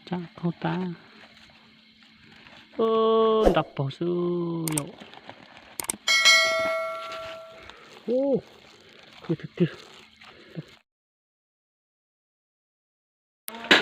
Tsam qaug tas. Nrab paug xwb yom. Ub, khwb tiag tiag.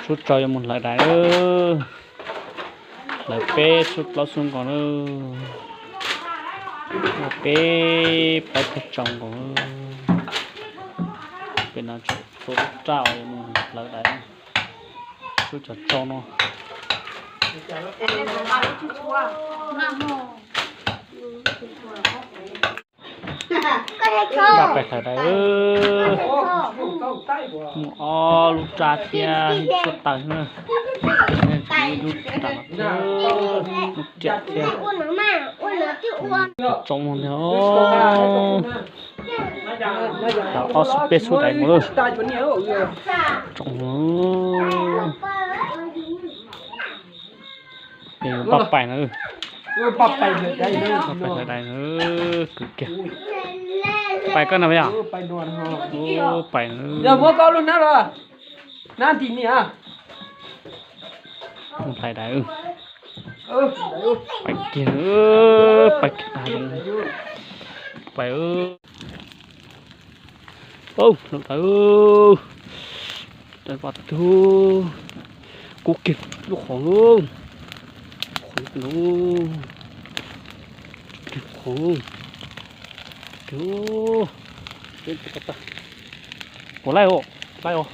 Sub tsaus yuav mus hlawv dais. Hlawv peb sub plaub sub nkaus na. Peb plaub peb tsaus nkaus. Peb no tsaus raj yuav mus hlawv dais. Sub cov tsaus no. Npaj pais hlawv dais. Mus ob lub raj thiab ib suab taws na. Ib lub raj thiab, lub riam thiab. Tsaus no ntag. Ob xub peb xub dais mus lawm. Tsaus no. Peb yuav npaj pais na. Npaj pais hlawv dais na, kwv kiag. Pais koj no yog? Pais na. Hlais dais. Pais kiag, pais kiag, pais. Hlawv dais. Dais vaj tug, kub kiag lub qhov, qhov no, qhov, puas laij os, laij os.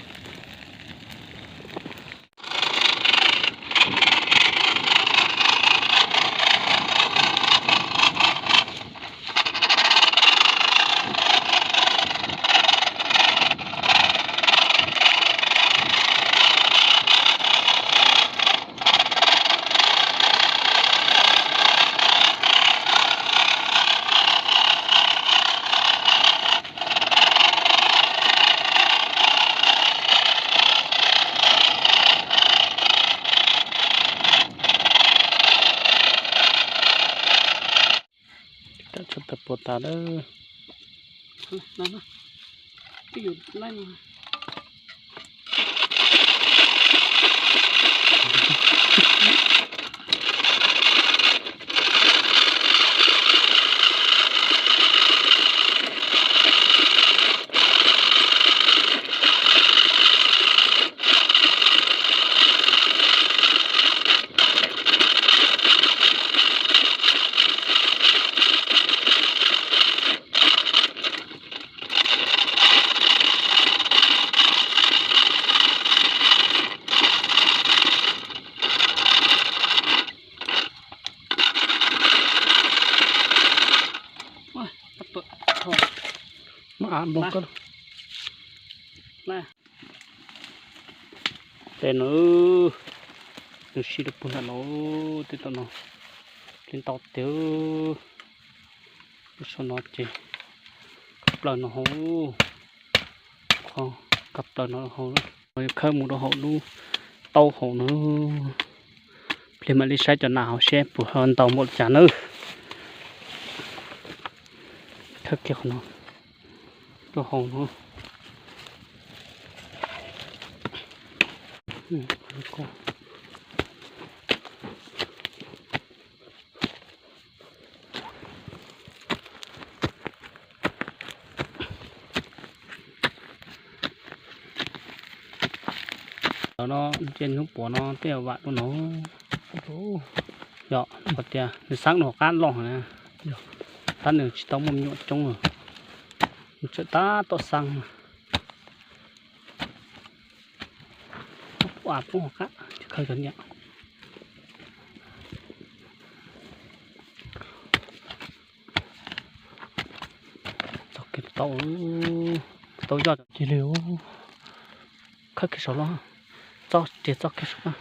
Tam tshuav tawg puas tas lawm. Tej no, nws sib rau puag nram no, tej tom no, tej ntau tiag. Lub saum no ces kab plaws no hauv, qhov kab plaws no hauv. Yuav khawb mus rau hauv lub taub hau no. Plig mam li saib cov nas hauv seb puas ho ntau npaum li cas nawb. Khawb kiag qhov no rau hauv no. Cov no ntshe hnub puav no tej zaum vam dua no. Yog, tias nws xab nws hauv qab loj na, tab nws tsis tau muaj me nyuam coob, nws tseem tab tom xab. Pub av pub hauv qab, tsis khaws cov niam. Txog kiag tau, tau yoj cia li khawb kiag saum los, txoj riam txoj kiag saum.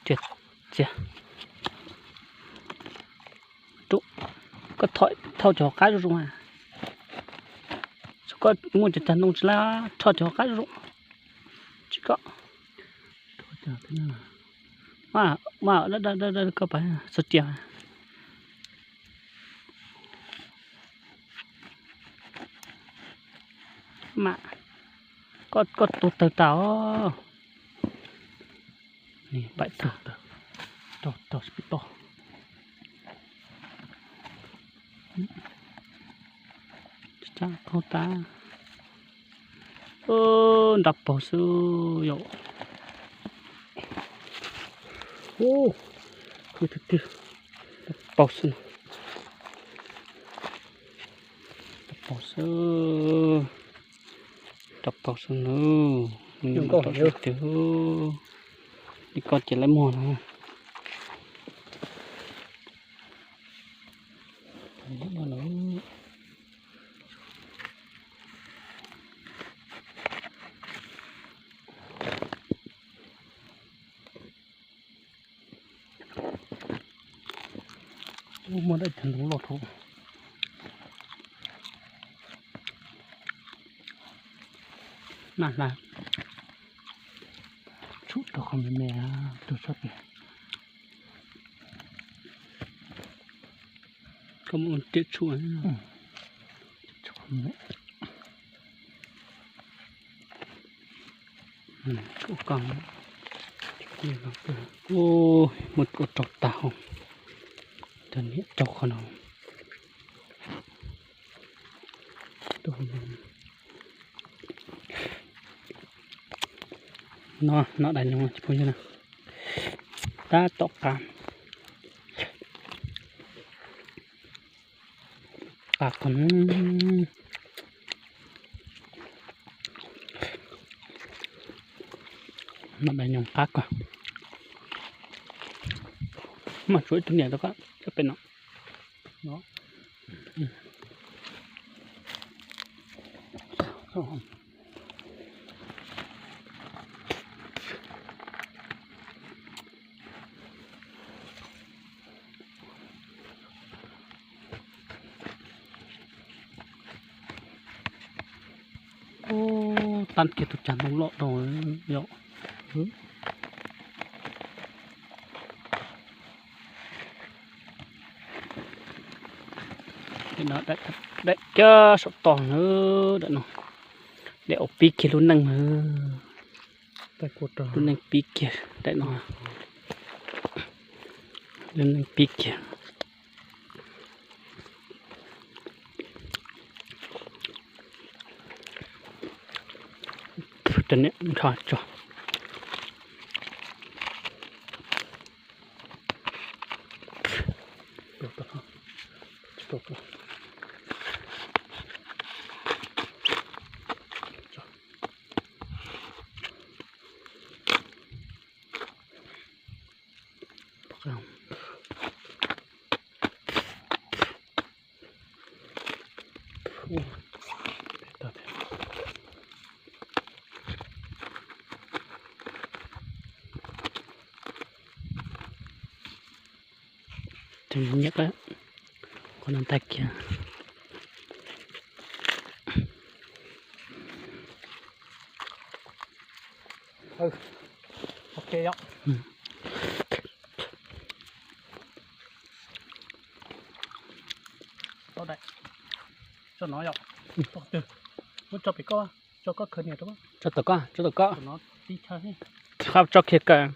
Txias, txias. Koj thauj cov hauv qab zoo zoo. Koj muaj cov cag ntoo tsis laib, thauj cov hauv qab zoo zoo. Tsis koj, koj pas txog riam. Mam, koj, koj tua tawg tas os. Npaim tawg, rog tawg tsis pub toj. Tsis tshua qhov tas. Nrab paug xwb yom. Khwv tiag tiag. Nrab paug xwb. Nrab paug xwb. Nrab paug xwb nawb. Nws nyob nkaus tiag tiag. Li koj ces lawv muag no. Muaj daim cog ntoo loj dhau. Naj hla. Tshum rau qhov me me, rau sab pem. Koj muab riam tshum. Tshum koj. Ua, muab ua rau tag hauv. Cov niam rau qhov no. No, no daim no tsis phooj ywg na. Tab tom qab. Qab kawg. No daim nyoog qab kawg. Mas tshuav ib tug niam rau koj sab pem no. Tab kiag tus cag ntoo loj rau yom. Daim no daim cab saum toj na, daim no daim uas pib kiag lub neej na. Lub neej pib kiag daim no. Lub neej pib kiag. Cov niam nrho tso. Nyiam qhov no tag kiag. Ok yom. Tso no yom. Muab tso pem koj, tso koj khawv niam rau. Tso tom koj, tso tom koj. Tso kiag kawg.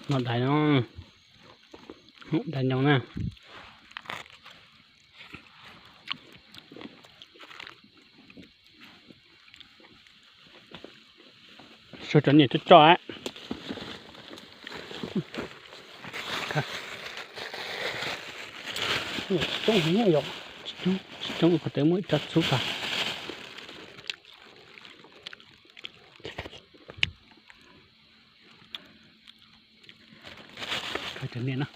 No daiv no, daiv nyoos na. Suav cov niam coj tso. Tsis coob, qhov twg muaj ib co txhub tag. Cov niam no,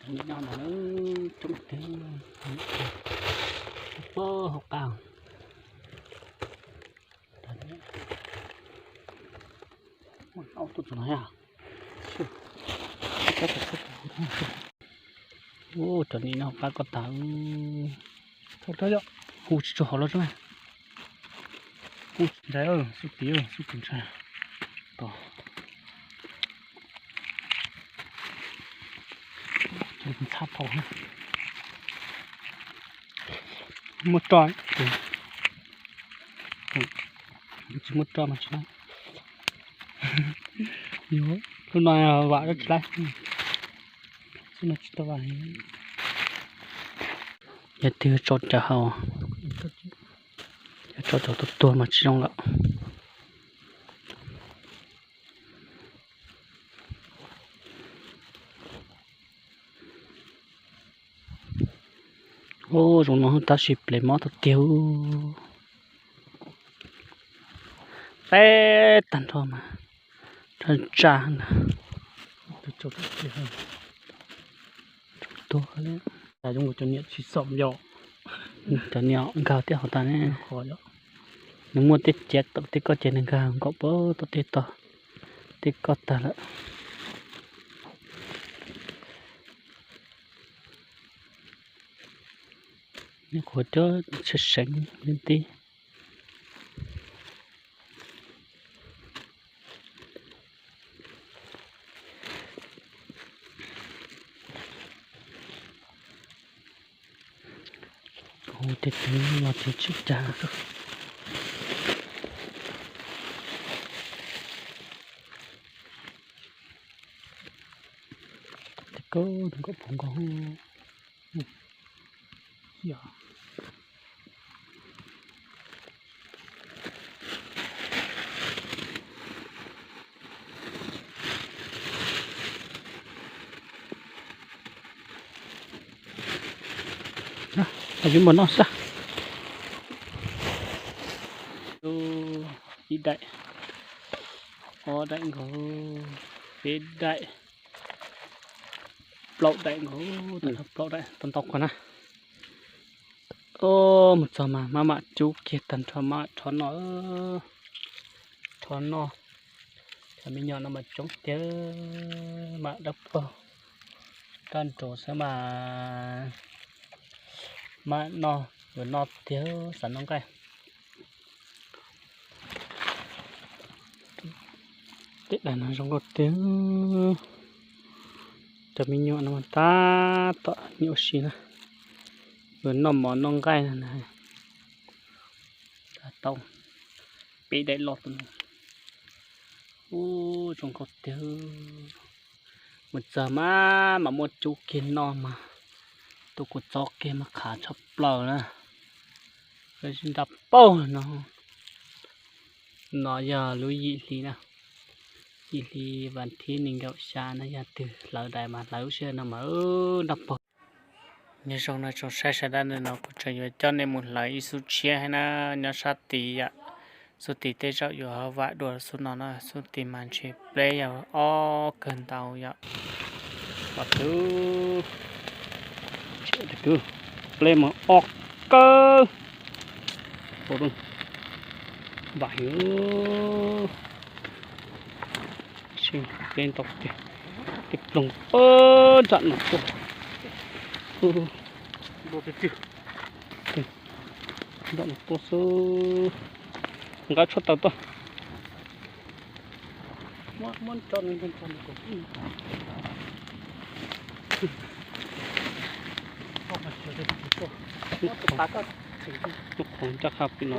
cov niam no coob tiag, pab hauv qab. Ub, cov niam no hauv qab ko taw. Hu tsis tshua hauv los tso. Hu ntshai, xub tim, xub tim ntshai. Tos. Ntxhab phau na. Muab roj, tsis muab roj mas tsis, lub no vam tsis laib, lub no tsis tau vam. Yog twg tso cawv hau, yog tso cov tuag tuag mas tsis zoo lawm. Ub, zoo no tab sis plev mob tau tiag. Teb tag nrho mas tsa ntag. Tuag li. Cov niam tsis xom yos, cov niam nkag tiab hauv tas ne. Nws muaj tej ciav tawm tej koj ces nws nkag nkaum pab tom tej tog, tej koj tag lawm. Nws qhuav cov seev seev li tib. Hu tej tug los tsis tsis cag. Tej koj nkauj phoov nkauj. Yus npam no sab. Ib daim, ob daim nkaus, peb daim, plaub daim nkaus, plaub daim tau ntau kawg na. Mus txog mas maj mam cub kiag tag nrho mas rho noj, rho noj. Cov me nyuam no mas coob tiag, mam dawb paug, roj nruas xwb mas mam noj, yuav noj tiag xav noj nqaij. Tej daim no zoo nkauj tiag. Cov me nyuam no tab tom nyuaj si na, yuav noj mov noj nqaij na. Tau peb daim loj tus no. Ub, zoo nkauj tiag. Mus txog mas mam muab cub kiag noj mas, tus kuv txob kiag mas qhav tshaj plaws na. Nraj paug no, no yog lub yim hli na, yim hli vas thib nees nkaum xya na, yog twg hlawv daim mas hlawv lub sij hawm no mas nraj paug. Nyob zoo no tsoom saib sawv daws, no kuv tseem yuav coj nej mus hlawv ib xub tshiab thiab na, nyob sab tid yom. Xub tid tej zaum yuav vam dua xub no na, xub tid mas ntshe pleb yog ob kawg ntau yom. Pom tub, pleb mas ob kawg. Vam heev. Pleb ntau tiag. Tej ploog nram no tuaj. Nram no tuaj xwb. Nqa tshuaj taws tuaj. Lub qhov nraj qha pem no.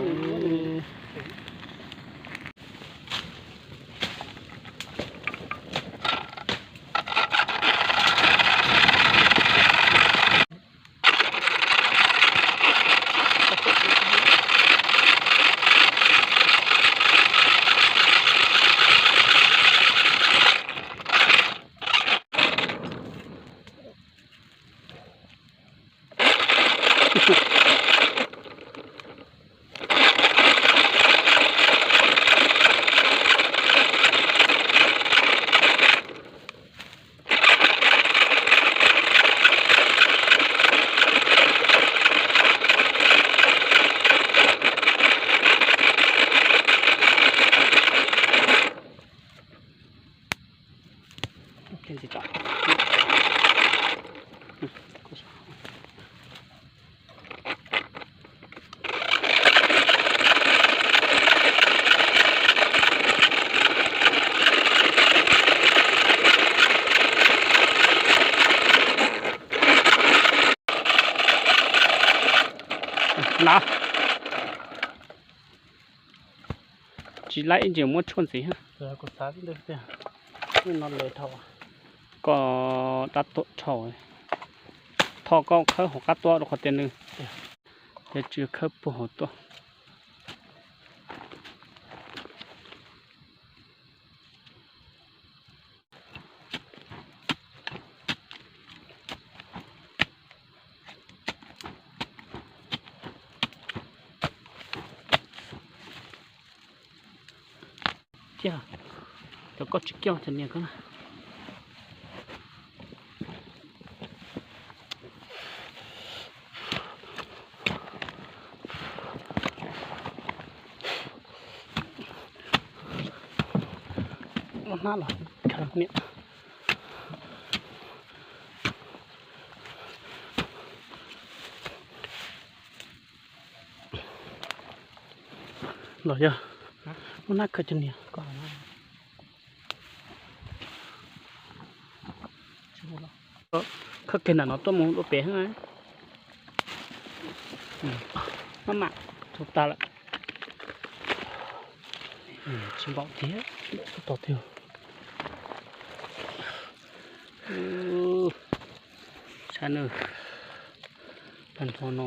Na, tsis laib ib ntsis muab tshuaj ntxiv. Koj rab tuaj dhau, thov koj khawb hauv qab tuaj rau qhov tias nws, ces tsis khawb puag hauv tuaj. Tiag, cov koj tsis kioj cov niag koj na. Muab hnab los khaws niam. Los yog muab hnab khaws cov niag. Khawb kiag nram no tuaj mus dua pem heev. Maj mam tau tag lawm. Tsis npaum tiag, tsis tau tiag. Saib na, tag nrho no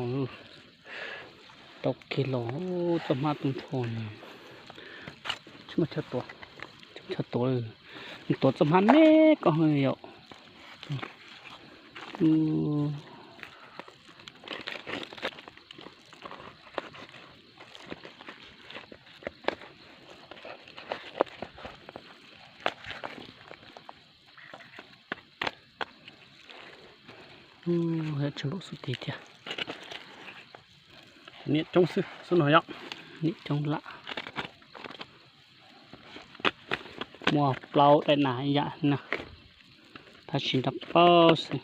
tau kiag los txoj hmab tag nrho. Tsis muaj chaw tuav, tsis muaj chaw tuav, tuav txoj hmab me koj yom. Tsis npaum xub tid thiab. Niam coob xwb xub no yom. Niam coob lam. Muaj plaub daim nas ib yam na, tab sis nrab paug xwb.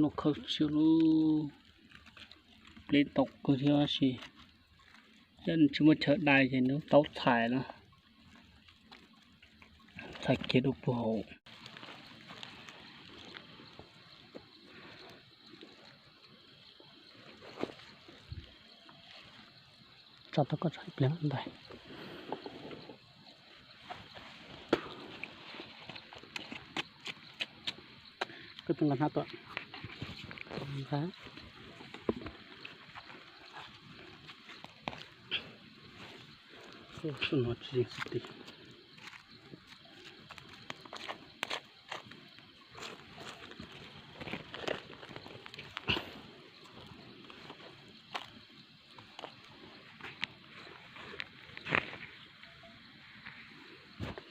Noj khaub siab lub, pleb tau kawg thiab tab sis yog tsis muaj chaw dai ces nws taub txhais na, txhais kiag dua puag hauv. Tso tau koj tso ib pliag ntais. Koj tus nqa hnab tuaj. Xub no tsis yeej xwb ti.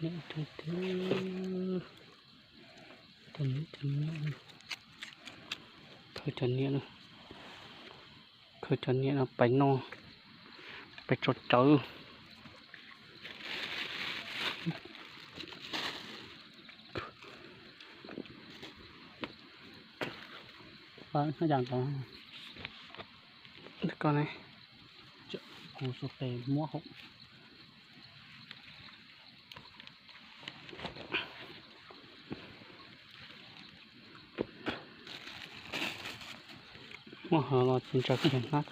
Niam coob tiag. Cov niam, cov niam, khaws cov niam no, khaws cov niam no pais noj, pais tso cawv. Koj ne, kuv xuas tes muab hauv. Muab hauv los tsis ntsaws kiag hnab.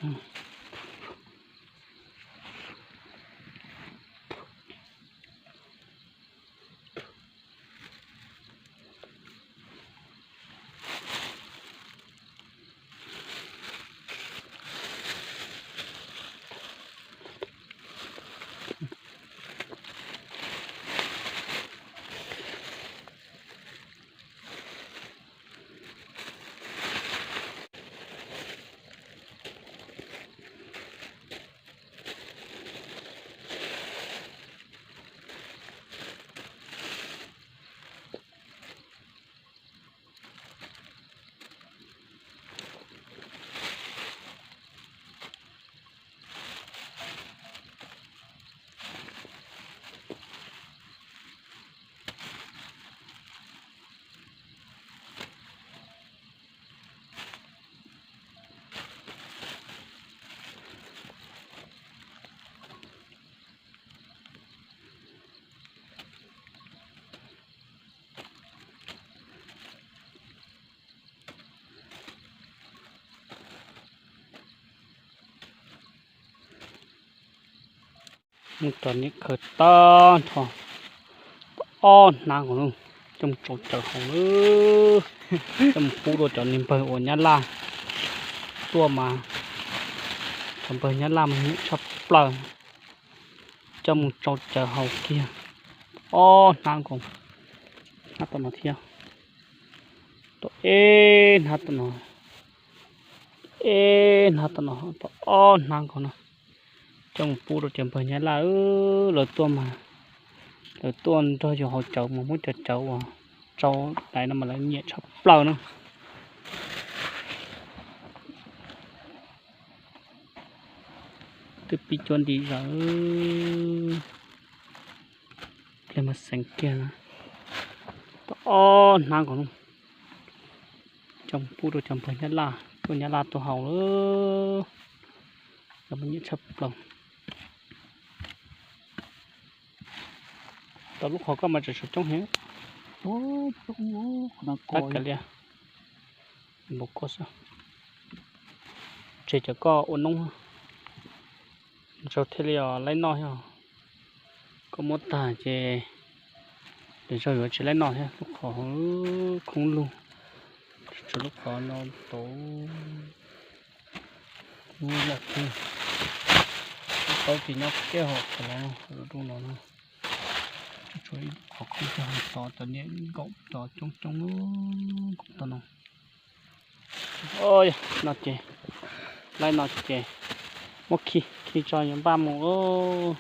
Mus cov niam khaws tag nrho, ob hnab nkaus no, coj mus tsau cawv haus lawm, coj mus pub rau cov niag npawg uas Nyab Laj tuaj mas, cov npawg Nyab Laj mas nyiam tshaj plaws, coj mus tsau cawv haus kiag. Ob hnab nkaus, hnab tom no thiab, tau ib hnab tom no, ib hnab tom no, tau ob hnab nkaus no, coj mus pub rau cov npawg Nyab Laj, lawv tuaj mas, lawv tuaj nrog yus haus cawv mas muab cov cawv uas tsau dais no mas lawv nyiam tshaj plaws na. Twb pib cuab nti zog, pliag mas xeev kiag na. Tau ob hnab nkaus no, coj mus pub rau cov npawg Nyab Laj, tuaj Nyab Laj tuaj haus lawm, lawv mas nyiam tshaj plaws. Tau lub qhov koj mas tseem tshuav coob heev. Tab kav liam, npaum koj xwb. Tseg cov koj ua noob, ntsau thiaj li os laib noj thiab. Koj muab tag ces lwm zaug yuav tsis laib noj thiab. Lub qhov khoob lug, tshuav lub qhov no tod. Lub loj kawg, lub taub ces nyob kiag hauv qhov no, hauv lub no na. Tshuav ib qhov khoob kiag hauv tod, cov niam nkaum cov coob coob nkaus tod no. No ces, laib no ces muab khi khi tso yuav npaj mus lauj.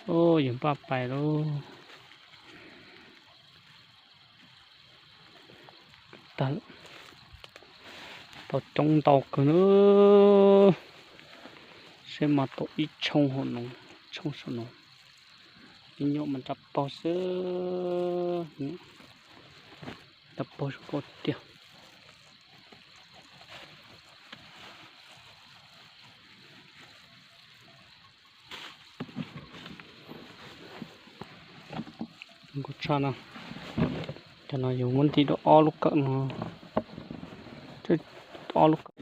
Yuav npaj pais lauj. Tau coob ntau kawg na. Seb mas tau ib tshooj hauv no, tshooj saum no. Me nyuam mas nrov paug xwb, nrov paug zoo nkauj tiag. Nkauj tshaj no, cov no yus muab nti rau ob lub kawm no, ob lub kawm.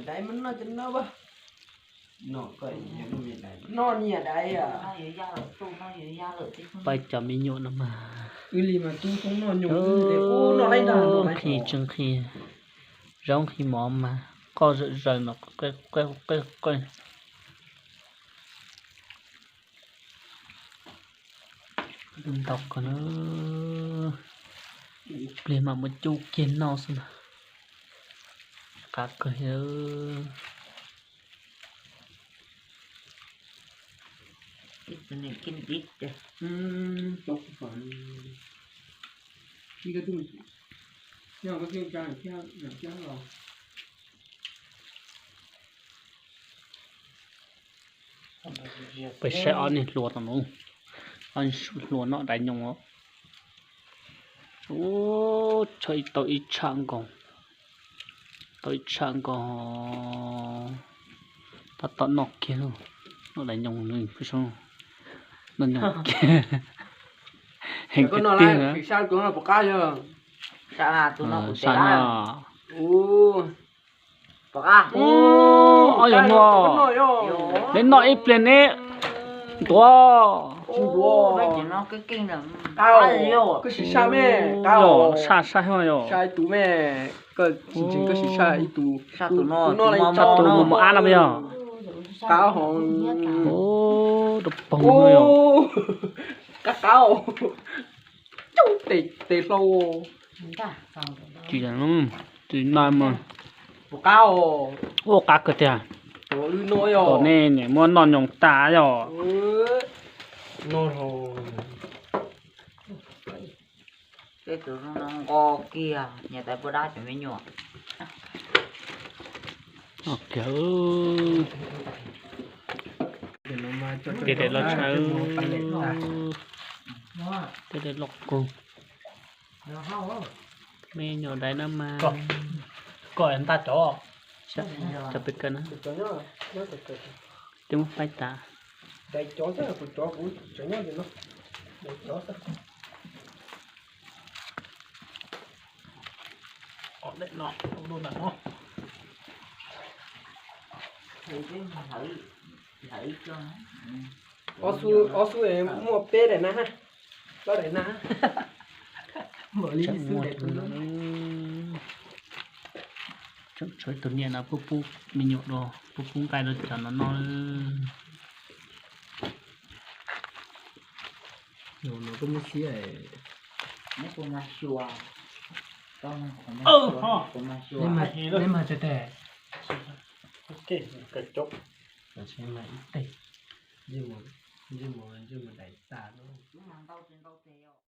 Pab cov me nyuam no mas, nqhis tsis nqhis, zaub nqhis mov mas qoj zawm zaws no, qej qej. Ntau kawg na, ib pliag mam muab cub kiag noj xwb na. Qab kawg li. Peb saib ob niag hluas no, ob niag hluas noj daim nyoos os. Ub, tau ib tsham nkaus, tau ib tsham nkaus, tab tom noj kiag, noj daim nyoos, noj nyoos kiag. Heev tiag tiag. Neb noj ib pliag neb ntuav. Saj saj yog yog. Tus mus ab no yog. Rau poog no yog. Qab qab, tes hlau. Tsis naj mas. Ua qab kawg tiag. Tom nej niam muab noj nyoos tas yog. Peb tus no nqo kiag niam tais poj dab cov me nyuam. Tiam daim los tshaj, tiam daim los kawg. Me nyuam dais no mas. Koj ntaj cov, cov pes kawg na. Twb muab faib tas. Ob xu, ob xu muaj peb daim na, plaub daim na. Npaum li ib xu daim tus no. Tshuav tus niam no pub pub me nyuam dua, pub pub nqaij rau cov no noj. Yus no koj muab xiab. Neb mag tsa tes. Ntsej muag, ntsej muag daim tas no.